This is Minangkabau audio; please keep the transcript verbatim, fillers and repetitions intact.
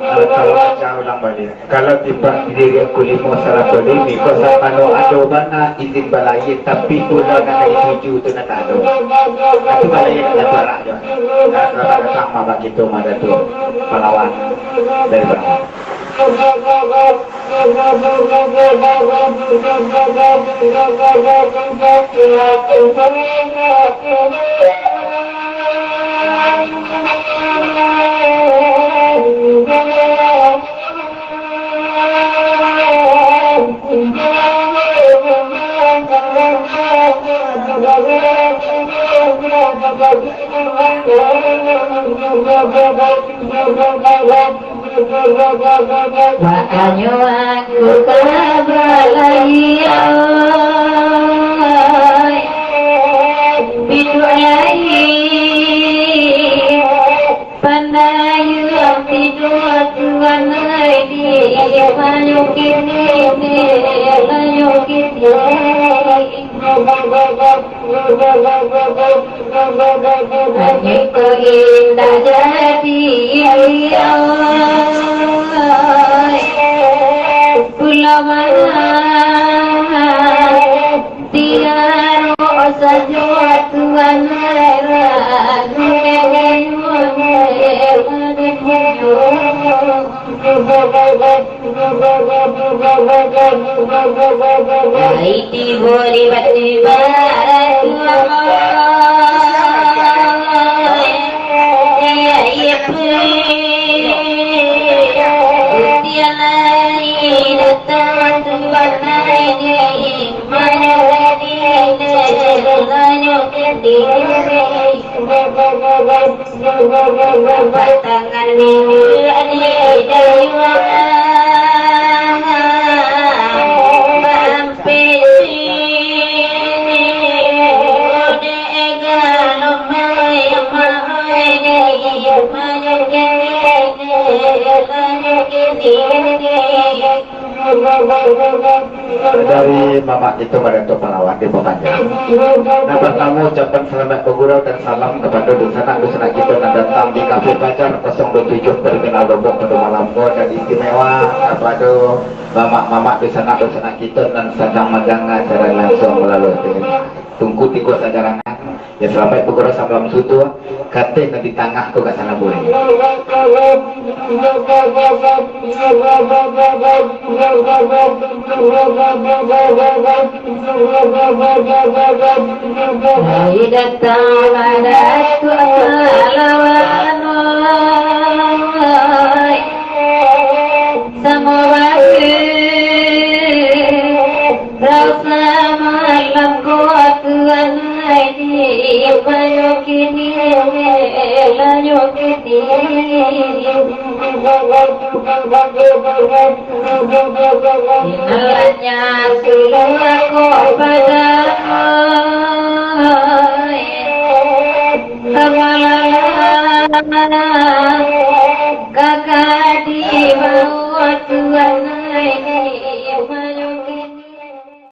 Atau baca ulang baliak. Kalau tipak diri aku limo sarato limo, kok sakalo ado bana izin balayia, tapi pulau nan dari tuju tu nan tak ado. Tapi balayia nan tak parak jo. Nah, kalau datang mah bak kito mah Datuak Pahlawan dari Bangau. Makonyo aku ka balayia, biduak lai pandai biduak tuan ai, di mayo kini, di mayo kini. Angin ko indak jadi, pulau Mahal, tiaro sajo tuan, ragu Lai tibo di batu bara tuang, iya, iya, pun. Usia lai datang tuan, lai di mana, lai di mana, lai di mana. Batangan minggu adi dayuang, baampek sini, ode egalo mai, mai, mai, mai. Dari mamak kito Badato Pahlawan di Papanjang. Nan partamo, ucapan salamaik bagurau dan salam kapado dunsanak-dunsanak kito nan datang di Kafe Fajar kosong dua tujuh Terminal Lombok pado malam ko, dan istimewa kapado mamak-mamak, dunsanak-dunsanak kito nan sadang mandanga siaran lansuang malalui T V. Tungku tigo sajarangan. Ya, salamaik bagurau salam sutu. Kateh nan di tangah ko ka sana buliah. Hai datang Badato Pahlawan, oi. Samo baru rasa malam ko tuan, di mayo kini, layo kini. Inalanya suluah ko pada, kepala kakak di bawah tuan.